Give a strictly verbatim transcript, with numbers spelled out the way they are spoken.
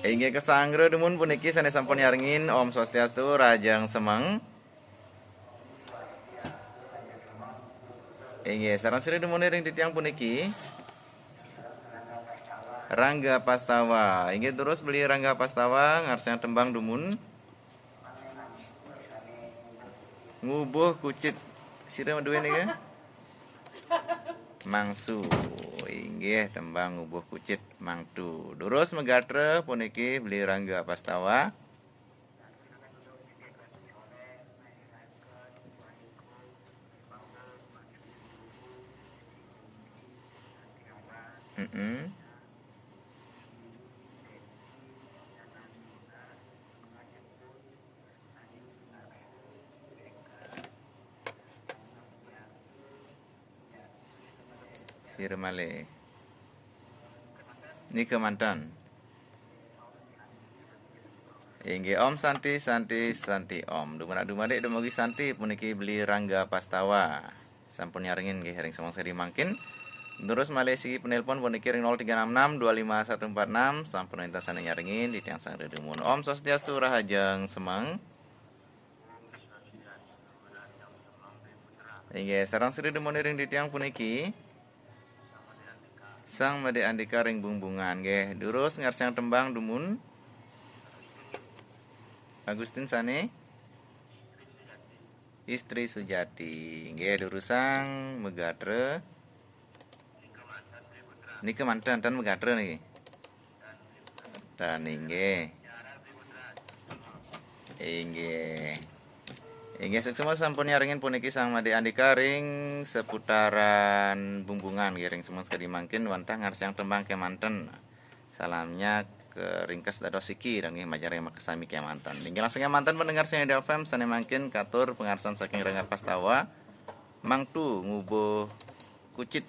Inggih, kasangra dumun puniki sané sampun nyarengin, Om Swastiastu, rahajeng semeng. Inggih, sareng sira dumun ring titiang puniki Rangga Pastawa. Inggih, terus Beli Rangga Pastawa ngarsang tembang dumun. Ngubuh kucit. Sira duwé nika? Mangsu. Inggih, tembang ngubuh kucit mangtu. Durus magatra puniki Beli Rangga Pastawa. Mm-mm. Sira malih. Nika manten. Inggih, Om Santi, Santi, Santi Om. Dumadak-dumadik dumugi Santi puniki Beli Rangga Pastawa. Sampun nyarengin nggih ring semeng sakadi mangkin. Terus malih siki penelpon puniki ring nol tiga enam enam dua lima satu empat enam, sampun wénten sané nyarengin, titiang sareng dumun. Om Swastiastu, rahajeng semeng. Inggih, sareng sira dumun ring titiang puniki Sang Madé Andika ring Bungbungan nggih. Durus ngarsang tembang dumun. Agustin sané Istri Sujati. Nggih, durusang magatra. Nika manten, ten magatra niki. Ten, inggih. Inggih. Inggih, suksma sampun nyarengin puniki Sang Madé Andika ring seputaran Bungbungan nggih, ring semeng sakadi mangkin wantah ngarsang tembang kémanten. Salamnya ke ringkes dados siki dan nggih majeng ring makasami kémanten. Inggih, langsung kémanten pendengar Senada F M sané mangkin katur pangarsan saking Rangga Pastawa. Mangtu ngubuh kucit.